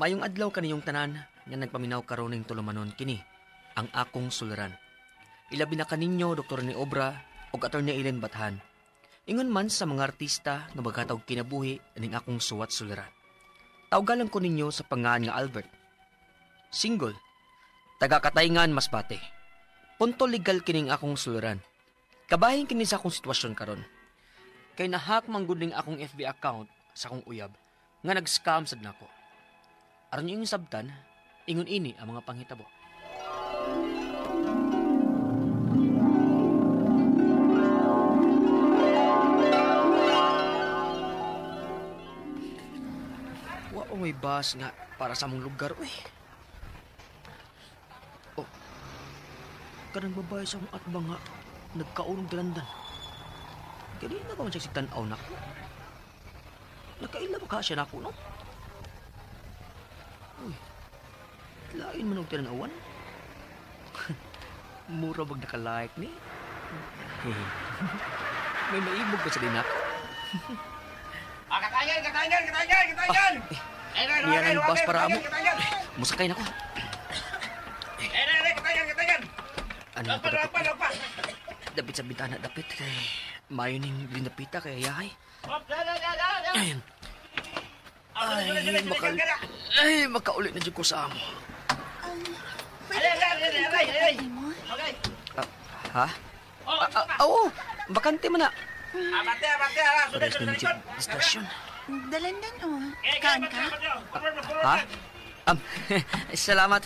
Mayong adlaw kaniyong tanan nga nagpaminaw karon ning tulumanon kini ang akong suliran. Ilabi na kaninyo Dr. ni Obra ug Attorney Ellen Bathan. Ingon man sa mga artista nga maghatag kinabuhi ning akong suwat suliran. Tawgalan ko ninyo sa pangalan nga Albert. Single. Taga Katayngan, Masbate. Punto legal kining akong suliran. Kabahin kini sa akong sitwasyon karon. Kay nahack man gud ning akong FB account sa akong uyab nga nag-scam sad nako. Aron yung sabtan, ingon ini ang mga panghitabo. Wa may bus nga para sa among lugar, uy. Oh, kanang babae sa among atbang nga nagkaulong dalandan. Ganina pa man siya sigtan-aw nako. Nakaila ba ka siya nako, no? Uy, lain man og tinanawan. Mura bag naka-like ni. May maibog pa sa dinak. Katayan, katayan, katayan, katayan! Niyan ang bus para amo. Musakay na ko. Katayan, katayan! Ano na ko dapit? Dapit sa bintana, dapit. Kay mayo ning linapita kay yahay. Ayan. Ay, makauli na dyan ko sa amo. Ha? Oo, bakante man na. Parehas na yung stasyon. Dalandan, oh. Kaan ka? Ha? Salamat.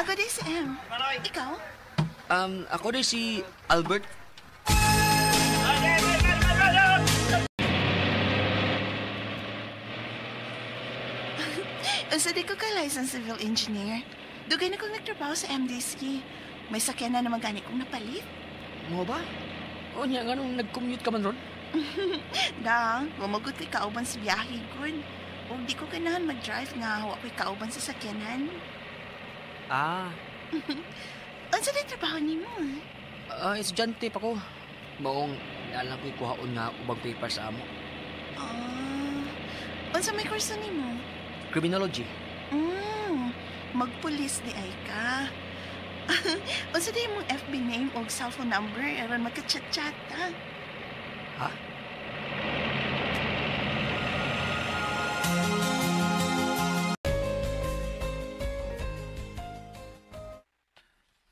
Ako din si M. Ikaw? Ako din si Albert. Usa di ko ka licensed civil engineer. Dugay na kong nagtrabaho sa MDC. May sakyan na naman gani kong napalit. Mo ba? O niya, nga nung nag-commute ka man ron? Da, gumagot kay kauban sa biyahe, good. O di ko ganahan mag-drive nga wa ko'y kauban sa sakyanan. Ah. Unsa di trabaho nimo? Estudyante pa ko. Maong nalang ko'y kuhaon nga ubang paper sa amo. Ah. Unsa may kurso nimo? Criminology. Magpulis di ay ka. Unsa di imong FB name o cellphone number aron magka-chat-chat ta? Ha?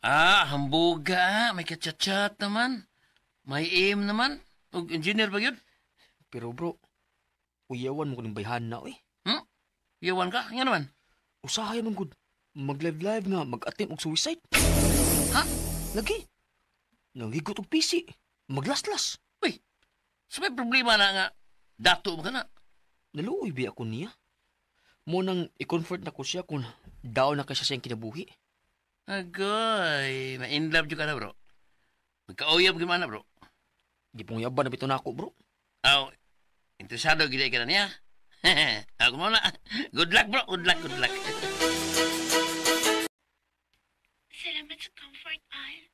Ah, hambuga. May ka-chat-chat naman. May aim naman. Og engineer ba yun? Pero bro, uyawan mo ko ng bayhan na, uy. Hmm? Uyawan ka? Nga naman? Usahay man good. Mag-live-live nga, mag-attempt og suicide. Ha? Lagi. Nanghigot og PC. Maglaslas. Uy, so may problema na nga. Dato mo ka na. Naluoy ba ako niya? Mo nang i-comfort na ko siya kung daw na kasi siya siyang kinabuhi. Agoy, ma-in love ka na, bro. Magka-uyab ka man na, bro. Di pong yaban na bito na ako, bro. Aw, interesado gila ka na niya. Ako muna. Good luck, bro. Good luck, good luck. Salamat sa comfort, Al.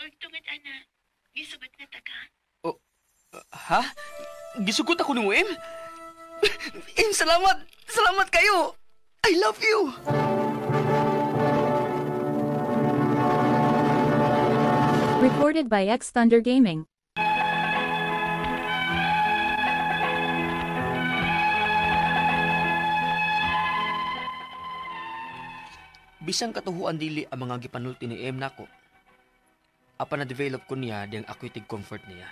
Og tungod, ana, gisugot na ta ka. Oh, ha? Gisugot ako ni mo, Em? Em, salamat! Salamat kayo! I love you! Recorded by X Thunder Gaming. Bisang katuhuan dili ang mga gipanulti ni Em nako. Apan na-develop ko niya diyang ako'y tig-comfort niya.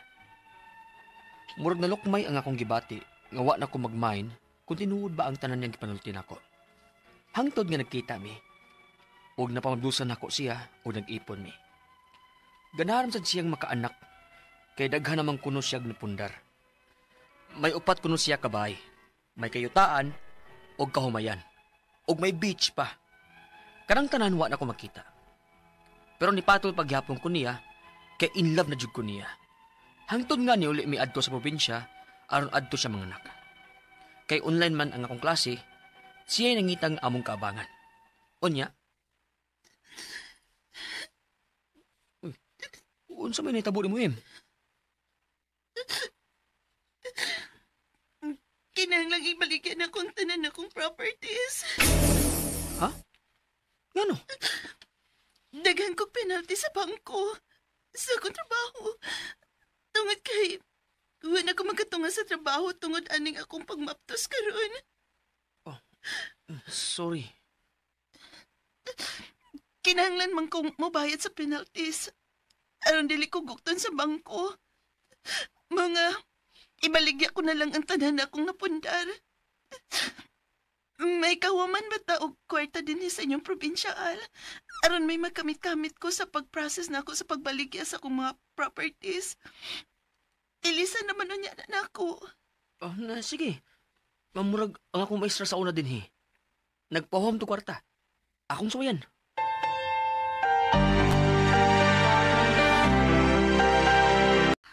Murag nalukmay ang akong gibati nga wa na ko mag-mind kung tinuod ba ang tanan niyang gipanulti nako. Hangtod nga nagkita mi. Ug napamabdusan nako siya ug nag-ipon mi. Ganahan sad siyang makaanak kay daghan namang kuno siyag napundar. May upat kuno siya kabay. May kayutaan og kahumayan. Og may beach pa. Kanang tanan wa na ko makita. Pero nipatol paghapon ko niya, kay in love na jud ko niya. Hangtod nga ni uli mi adto sa probinsya, aron adto siya mga anak. Kay online man ang akong klase, siya'y nangitang among kaabangan. Unya, uy, unsa may nahitabo nimo, Em? Kinahanglang ibaligyan akong tanan akong properties. Ha? Ngano? Daghan kog penalty sa bangko. Sa akong trabaho. Tungod kay wala ko makatunga sa trabaho tungod aning akong pagmaptos karon. Oh, sorry. Kinahanglan man kong mobayad sa penalties. Aron dili ko gukton sa bangko. Mga ibaligya ko na lang ang tanan akong napundar. May kawaman ba ta og kwarta dinhi sa inyong probinsya, Al? Aron may makamit-kamit ko sa pag-process na ako sa pagbaligya sa akong mga properties. Ilisa naman unya na nako. Oh, na, sige. Mamurag ang akong maestra sa una dinhi. Nagpahom to kwarta. Akong suwayan.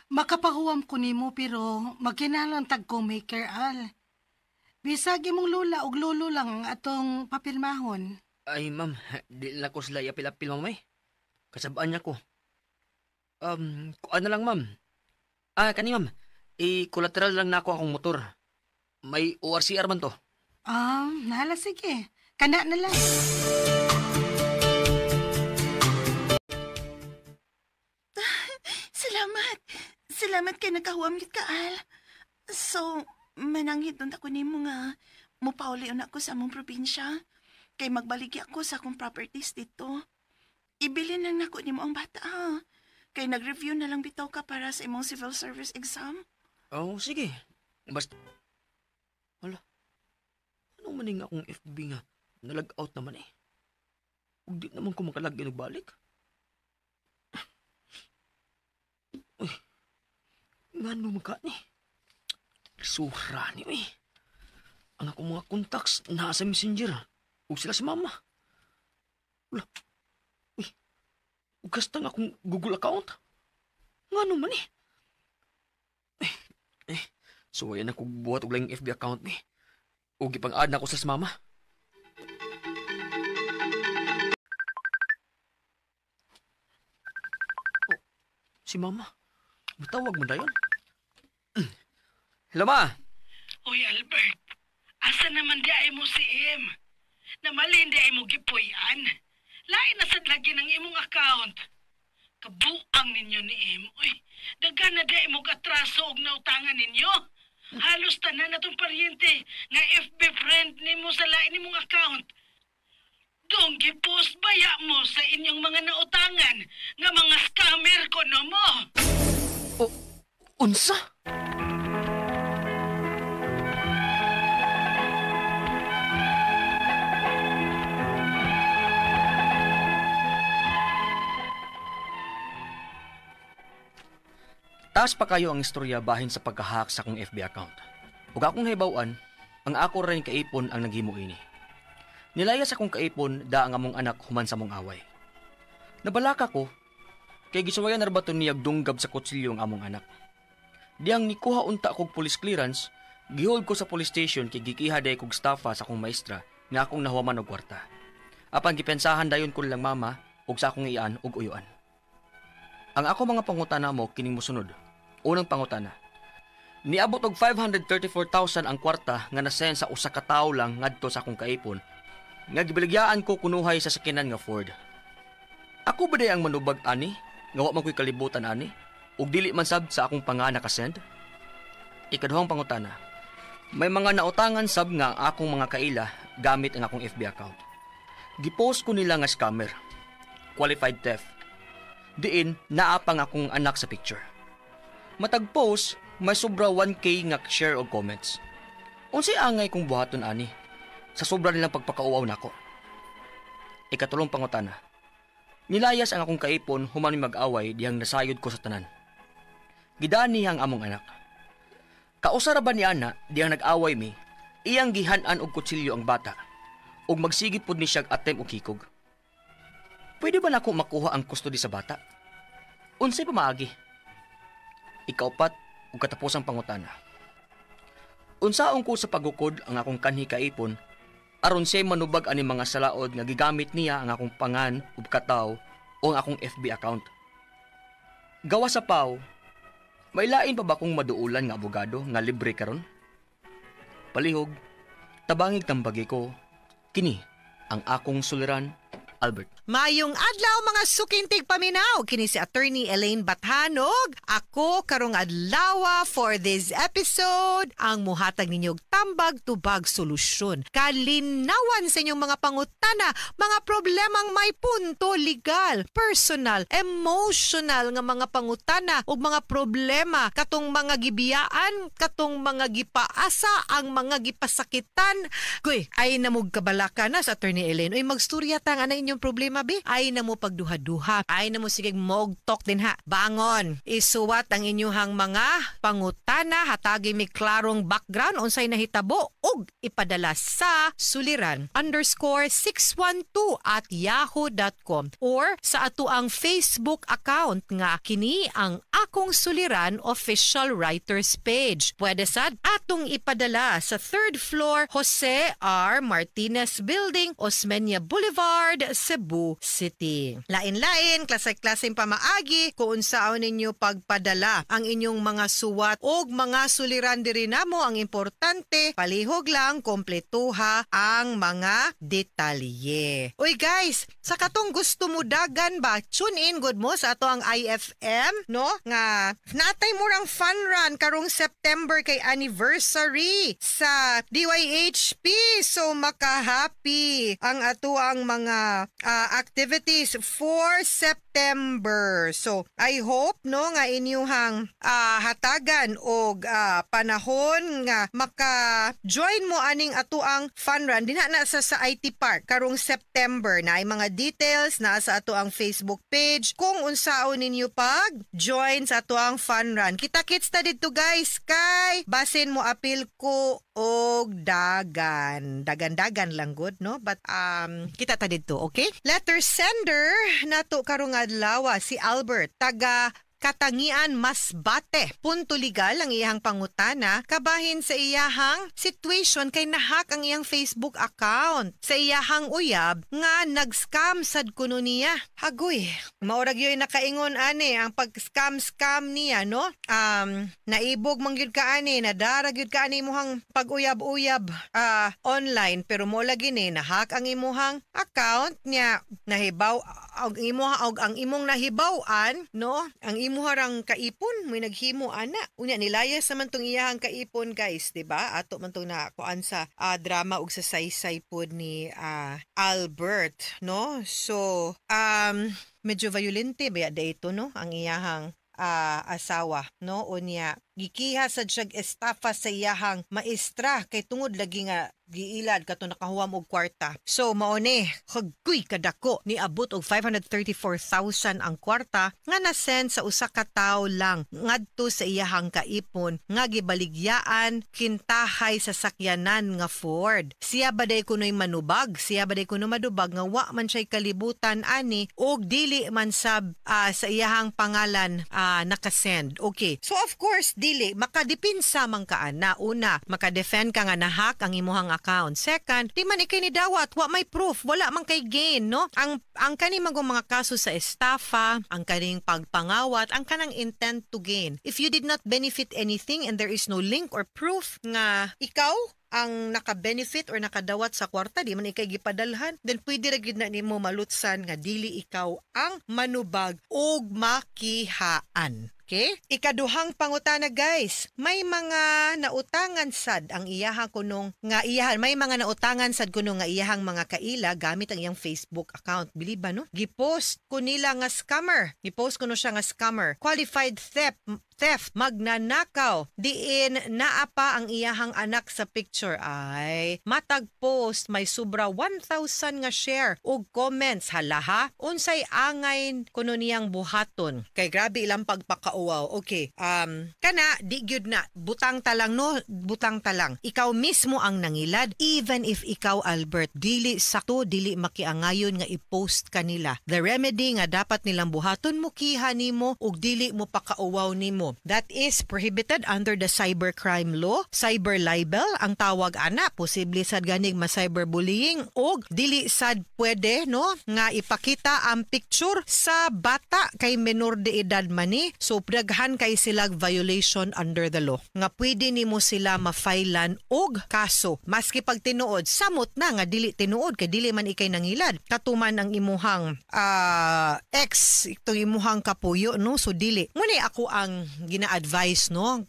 Makapahuwam ko nimo pero magkinalang tag ko maker al. Bisag imong lola og lolo lang ang atong papirmahon. Ay, ma'am, di na ko sila iapil-apil, ma'am, eh. Kasabaan niya ko. Kuan na lang, ma'am. Ah, kani, ma'am. I-collateral lang na ako akong motor. May ORCR man to. Nahala sige. Kana na lang. Salamat. Salamat kay nakahuwam gyud ka, Al. So, mananghid nun ako nimo nga mupauli una ako sa among probinsya. Kay magbaligya ako sa akong properties dito. Ibilin lang nako nimo ang bata, ha? Kay nag-review na lang bitaw ka para sa imong civil service exam. Oh, sige. Basta... Hala. Anong maning akong FB nga? Nalag-out naman eh. Ug di naman ko makalagin og balik. Uy. Ngano man ka ni? Sura ni, uy. Ang akong mga contacts nasa Messenger. Ug sila si mama. Wala. Uy. Ugas tang akong Google account. Ngano man eh? So ayan ako buhat og laing FB account ni. Ug ipang-add na ako sa mama. Oh, si mama. Matawag mo dayon. Hello, ma. Uy, Albert. Asa naman di ay mo si M? Namalin di ay mo gipuy-an. Lain na sad lagi ng imong account. Kabuang ninyo ni M. Uy, daghan na di ay mo katraso og nautangan ninyo. Halos tanan na tong paryente nga FB friend nimo sa lain nimong account. Dong gipost baya mo sa inyong mga nautangan nga mga scammer kono mo. O, unsa? Taas pa kayo ang istorya bahin sa pagka-hack sa akong FB account. Ug akong nahibaw-an, ang ako rin kaipon ang naghimo ini. Nilayas akong kaipon da ang among anak human sa among away. Nabalaka ko, kay gisuwayan na ba to niyag dunggab sa kutsilyo ang among anak. Diyang nikuha unta kog police clearance, gihold ko sa police station kay gikiha day kog staffa sa akong maestra nga akong nahuwaman og kwarta. Apan gipensahan dayon ko lang mama ug sa akong ian ug uyuan. Ang ako mga pangutana mo kining mosunod. Unang pangutana. Niabot og 534,000 ang kwarta nga nasend sa usa ka tawo lang ngadto sa akong kaipon nga gibiligyaan ko kunuhay sa sakinan nga Ford. Ako ba day ang manubag ani? Nga wa man ko'y kalibutan ani? Ug dili man sab sa akong panga nakasend? Ikaduhang pangutana. May mga nautangan sab nga ang akong mga kaila gamit ang akong FB account. Gipost ko nila nga scammer. Qualified theft. Diin, naa pa nga akong anak sa picture. Matag post, may sobra 1K nga share og comments. Unsay angay kong buhaton ani? Sa sobra nilang pagpakauaw nako. Ikatulong pangutana. Nilayas ang akong kaipon human mag-away dihang nasayod ko sa tanan. Gidani ang among anak. Kausara ba ni ana dihang nag-away mi, iyang gihan-an og kutsilyo ang bata ug magsigit pud ni siyag attempt og hikog. Pwede ba nako makuha ang custody sa bata? Unsay pamaagi? Ikaupat ug katapusang pangutana. Unsaon ko sa pagukod ang akong kanhi kaipon aron siya manubag ani mga salaod nga gigamit niya ang akong pangan ug kataw o ang akong FB account. Gawa sa paw, may lain pa ba kong maduulan nga abogado nga libre karon? Palihog, tabangig tambagi ko, kini ang akong suliran, Albert. Mayong adlaw, mga sukintig paminaw. Kini si Attorney Elaine Bathanog. Ako karong adlaw for this episode ang muhatag ninyo og tambag tubag solusyon. Kalinawan sa inyong mga pangutana, mga problemang may punto legal, personal, emotional nga mga pangutana ug mga problema katong mga gibiyaan, katong mga gipaasa, ang mga gipasakitan. Kuy, ay namog kabalaka na sa Attorney Elaine. Uy, magstorya ta nga na inyong problema bi. Ay na mo pagduha-duha. Ay na mo sige mogtok din ha. Bangon. Isuwat ang inyuhang mga pangutana, hatagi mi klarong background unsay nahitabo ug ipadala sa suliran_612@yahoo.com or sa ato ang Facebook account nga kini ang Akong Suliran Official Writers Page. Pwede sad atong ipadala sa third floor, Jose R. Martinez Building, Osmeña Boulevard, Cebu City. Lain-lain, klase-klaseng pamaagi kung unsaon ninyo pagpadala ang inyong mga suwat og mga suliran diri namo. Ang importante, palihog lang kompletuha ang mga detalye. Uy guys, sa katong gusto mo dagan ba, tune in good mo sa ato ang IFM, no? Nga natay murang fun run karong September kay anniversary sa DYHP. So makahappy ang ato ang mga activities for September. So I hope, no, nga inyuhang hatagan og panahon nga maka-join mo aning ato ang fun run dinha na sa IT Park karong September na ay mga details na sa ato ang Facebook page kung unsaon ninyo pag join sa ato ang fun run. Kita-kits ta didto, guys, kay basin mo apil ko og dagan. Dagan-dagan lang good, no? But kita ta didto, okay? Letter sender nato karong adlaw si Albert, taga Katangian, Masbate. Punto legal ang iyang pangutana kabahin sa iyahang situation kay nahack ang iyang Facebook account sa iyahang uyab nga nag-scam sad kuno niya. Hagoy, maurag yo'y nakaingon ani ang pag-scam-scam niya, no? Naibog man gyud ka ani, nadara gyud ka ani imuhang pag-uyab-uyab online, pero mo lagi ni nahack ang imuhang account niya, nahibaw og imuha og ang imong nahibaw-an, no, ang imuha rang kaipon may naghimo ana. Unya nilayas naman tong iyahang kaipon, guys, di ba? Ato man tong nakuan sa drama ug sa saysay pod ni Albert, no? So medyo violente ba ito, no, ang iyahang asawa, no? Unya gikiha sa siyag estafa sa iyahang maestra kay tungod lagi nga giilad kato nakahuwam og kwarta. So mao ni, hagoy kadako, niabot og 534,000 ang kwarta nga na-send sa usa ka tawo lang ngadto sa iyahang kaipon nga gibaligyaan kintahay sa sakyanan nga Ford. Siya ba day kuno'y manubag? Siya ba day kuno madubag nga wa man siya'y kalibutan ani og dili man sab sa iyahang pangalan nakasend? Okay. So of course dili makadipinsa man ka ana. Una, makadefend ka nga nahack ang imuhang account. Second, di man ikay ni dawat, wa may proof, wala man kay gain, no? Ang kani magong mga kaso sa estafa, ang kaning pagpangawat, ang kanang intent to gain. If you did not benefit anything and there is no link or proof nga ikaw ang naka-benefit or nakadawat sa kwarta, di man ikay gipadalhan, then pwede ra gyud na nimo malutsan nga dili ikaw ang manubag og makihaan. Okay? Ikaduhang pangutana, guys. May mga nautangan sad ang iyaha kunong nga iyahan, may mga nautangan sad kuno nga iyahang mga kaila gamit ang iyang Facebook account. Believe ba, no? Gipost ko nila nga scammer. Gipost kuno siya nga scammer. Qualified theft, theft, magnanakaw. Diin naa pa ang iyahang anak sa picture ay matag post may sobra 1,000 nga share ug comments. Hala ha, unsay angay kuno niyang buhaton kay grabe ilang pagpakauwaw? Okay, kana di gyud na butang talang, no, butang talang ikaw mismo ang nangilad. Even if ikaw, Albert, dili sakto, dili makiangayon nga i-post kanila. The remedy nga dapat nilang buhaton, mukiha nimo ug dili mo pakauwaw nimo. nimo. That is prohibited under the cybercrime law. Cyber libel ang tawag ana, posible sad ganig ma-cyberbullying, og dili sad pwede, no, nga ipakita ang picture sa bata kay menor de edad man ni. So daghan kay sila violation under the law nga pwede nimo sila ma-filean og kaso. Maski pag tinuod, samot na nga dili tinuod kay dili man ikay nangilad. Katuman ang imuhang ex, itong imuhang kapuyo, no, so dili. Muna ako ang gina-advise, no,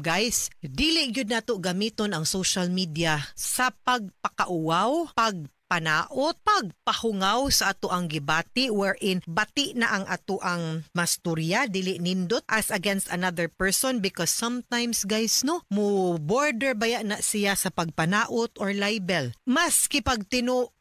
guys, dili gyud nato gamiton ang social media sa pagpakauwaw, pagpanaot, pagpahungaw sa ato ang gibati, wherein bati na ang ato ang masturya, dili nindot as against another person, because sometimes, guys, no, mo border baya na siya sa pagpanaot or libel. Maski pag tinuod,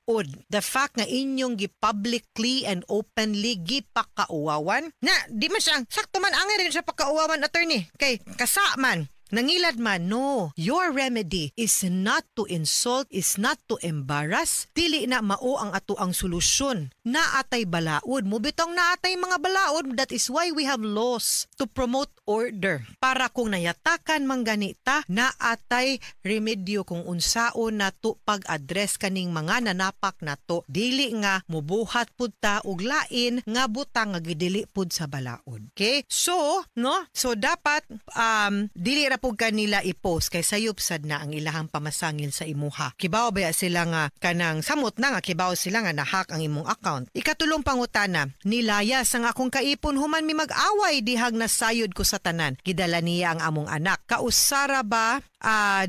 the fact nga inyong gi-publicly and openly gipakauwawan na di man siya sakto man, angay rin siya pakauwawan, attorney, kay kasa man, nangilad man, no. Your remedy is not to insult, is not to embarrass. Dili na mao ang ato ang solusyon. Naatay balaod. Mubitong naatay mga balaod. That is why we have laws to promote order. Para kung nayatakan man ganita, naatay remedyo kung unsaon nato pag-address kaning mga nanapak nato. Dili nga mubuhat pud ta og lain nga butang nga gidili pud sa balaod. Okay? So, no? So dapat dili ra pud kanila i-post kay sayop sad na ang ilahang pamasangil sa imuha. Kibaw ba sila nga kanang samot na nga kibaw sila nga na-hack ang imong account. Ikatulong pangutana, nilayas ang akong kaipon human mi mag-away dihang nasayod ko sa tanan. Gidala niya ang among anak. Kausara ba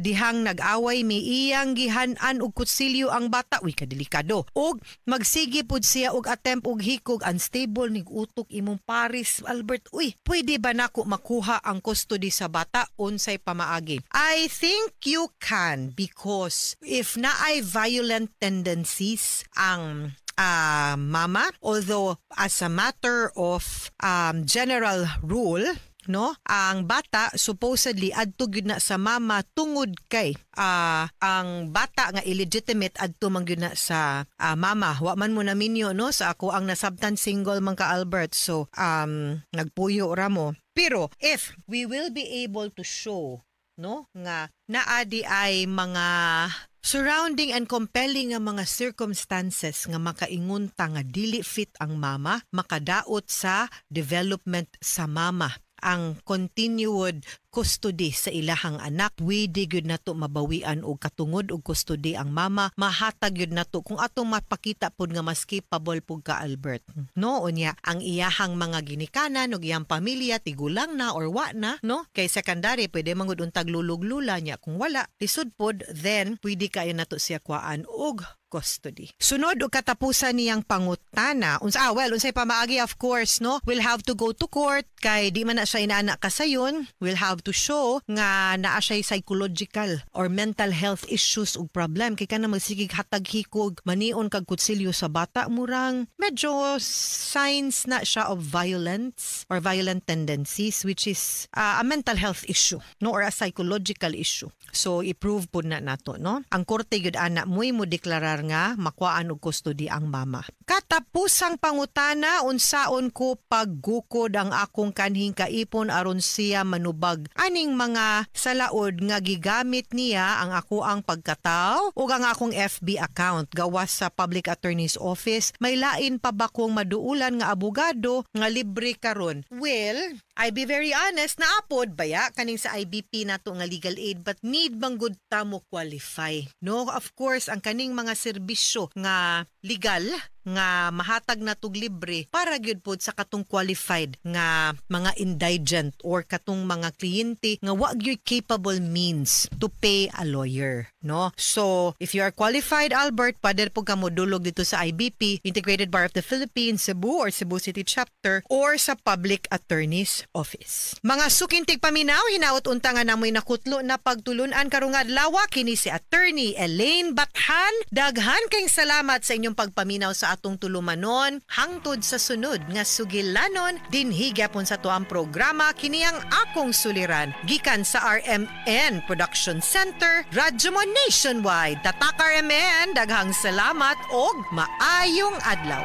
dihang nag-away mi iyang gihan-an og kutsilyo ang bata? Uy, kadelikado. Og magsige pud siya og attempt og hikog, unstable nig utok imong pares, Albert. Uy, pwede ba nako makuha ang custody sa bata, unsay pamaagi? I think you can, because if naay violent tendencies ang mama, although as a matter of general rule, no, ang bata supposedly adto gyud na sa mama tungod kay ang bata nga illegitimate adto man gyud na sa mama. Wa man mo naminyo, no, sa ako ang nasabtan, single man ka, Albert, so nagpuyo ra mo. Pero if we will be able to show, no, nga naadi ay mga surrounding and compelling nga mga circumstances nga makaingon ta nga dili fit ang mama, makadaot sa development sa mama ang continued custody sa ilahang anak, pwede gyud nato mabawian og katungod og custody ang mama, mahatag gyud nato kung atong mapakita pud nga mas capable pud ka, Albert, no? Unya ang iyahang mga ginikanan ug iyang pamilya tigulang na or wa na, no, kay secondary pwede mangud untag lulog lula niya. Kung wala, lisod pod, then pwede kayo nato siya kuhaan og custody. Sunod og katapusan niyang pangutana, unsa well, unsay pamaagi, of course, no, we'll have to go to court kay di man na siya inaana kasayon. We'll have to show nga naa siya psychological or mental health issues ug problem kay kana magsigig hatag hikog, manion kag kutsilyo sa bata, murang medyo signs na siya of violence or violent tendencies, which is a mental health issue, no, or a psychological issue. So i-prove pud na nato, no? Ang korte gyud ana mo'y mo deklarar nga makuhaan og custody ang mama. Katapusang pangutana, unsaon ko paggukod ang akong kanhing kaipon aron siya manubag aning mga salaod nga gigamit niya ang ako ang pagkataw ug ang akong FB account gawas sa Public Attorney's Office? May lain pa ba kong maduulan nga abogado nga libre karon? Well, I be very honest, naapod baya kaning sa IBP nato nga legal aid, but need bang good ta mo qualify, no? Of course, ang kaning mga serbisyo nga legal nga mahatag na tug libre para gyud pod sa katong qualified nga mga indigent or katong mga kliyente nga wa gyud capable means to pay a lawyer, no? So if you are qualified, Albert, pwede po ka modulog dito sa IBP, Integrated Bar of the Philippines Cebu or Cebu City Chapter, or sa Public Attorney's Office. Mga suking tigpaminaw, hinaot unta nga namoy nakutlo na pagtulunan karong adlaw. Kini si Attorney Elaine Bathan. Daghan kayong salamat sa inyong pagpaminaw sa atong tulumanon. Hangtod sa sunod nga sugilanon, dinhi gyapon sa tuang programa, kini ang Akong Suliran, gikan sa RMN Production Center, Radyo Mo Nationwide. Tatak RMN, daghang salamat og maayong adlaw.